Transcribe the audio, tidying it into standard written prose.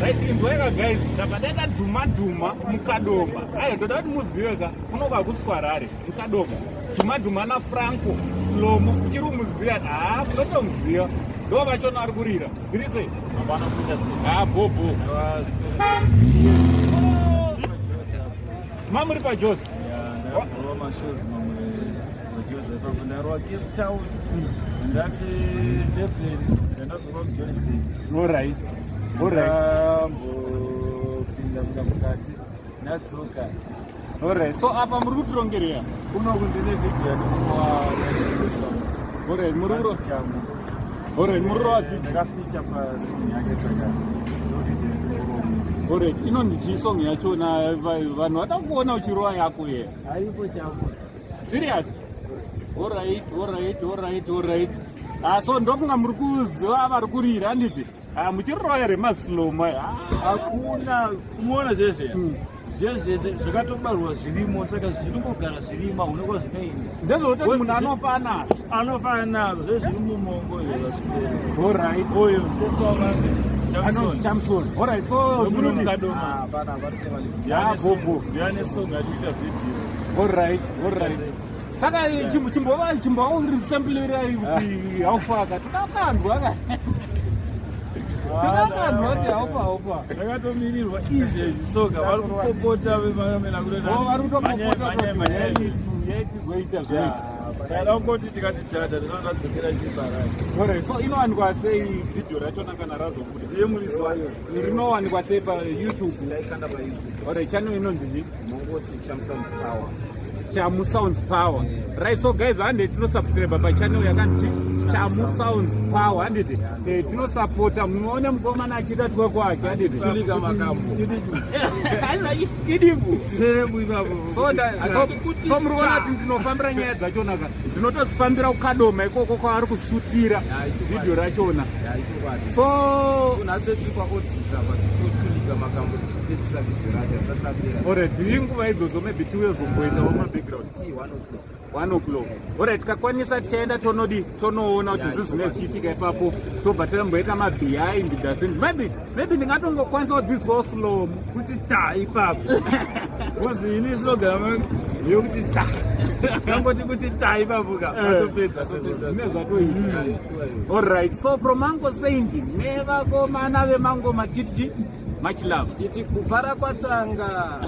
Right, inzwaika guys, ndabva ndaita dhuma dhuma muKadoma. Ayo, ndoda kuti muzive ka, kunoka hakusi kuHarare, muKadoma. Dhuma dhuma naFranco Slomo, uchiri kumuziva? Ha, munotomuziva, ndo vachona ari kurira. Zviri sei? Hapana kuita sei. Ha, bhobho. Mamuri paJosi? Ndakarova mashows mamwe paJosi ipapo. Ndarova Cape Town, ndati Durban, ndandazorova kuJohannesburg. Alright. Ndambopinda pinda mukati, ndadzoka. Alright, so apa muri kutirongereya? Kunoku ndine vhidhiyo yandikuwa. Alright, muri kuro Chamu. Alright, muri kurova vhidhiyo? Ndakafeature pasong yake, saka ndo vhidhiyo yatikuromo. Alright, inonzi chii song yachona? Vanhu vada kuona uchirova yako ye. Haipo chamo. Serious? Alright. Ah, so ndofunga muri kuziva vari kurira, handiti? Ah, muchirova here masloma? Hakuna kumuona zvezve zvezve, zvakatobarwa zvirimo, saka zvinongogara zvirimo, hauna kwazvinoenda. Ndezvekuti munhu anofa anazvo. Anofana nazvo, zve zviri mumongo izvo zvazvipera. Uyo ndesovanzi Chamson. Chamson. Alright, so Muno muKadoma. Ya, bobo. Ndiane song atiita vhidhiyo. Alright. Saka chimbova chimbosamplirai kuti haufaka. Todakanzwa ka. Todakanzwa kuti haufa haufa. Ndakatomirirwa izvezvi, soka vari kupopota vemamena. Oh, vari kutopopota yaitizoita zvoita. Saka kungoti tikati dhadha, tinondadzokera chibarani. Alright, so inowanikwa sei vhidhiyo rachona kana razobuda? Ndiye muridzi wayo. Rinowanikwa sei paYouTube? Chaikanda paYouTube. Alright, channel inonzi chii? Mongoti Chamu Sounds Power. Chamu Sounds Power. Right, so guys, hande tinosubscribe pachannel yakanzi chii? Chamu Sounds Power, handiti? Tinosapota, muone mukomana achiita tweko ake, handiti? Tulika makambo. Kidibu. Serebu ipapo. So muri kuona kuti ndinofambira nyaya dzachona ka, ndinotodzifambira kuKadoma ikoko kwaari kushutira vhidhiyo rachona. Yaichokwadi. So nhasi tiri kwaodhisa, but tichitotulika makambo, tichipedzisa vhidhiyo racho, asati rapera. Alright, inguva idzodzo maybe tiwezomboendawo mabackground. Ti 1 o'clock. 1 o'clock. Alright, tikakwanisa tichaenda tonodi tonoona kuti zvi zvine zvichiitika ipapo, tobva tamboita mabehind the scenes. Maybe ndingatongokwanisa kudzidziswawo slomo. Kuti ta ipapo, because ini slogan yekuti ta, nangoti kuti ta ipapo ka, matopedza. Zvine zvatoita. Alright, so from Uncle Saint nevakomana vemangoma, chiti chi much love. Titi kufara kwatanga.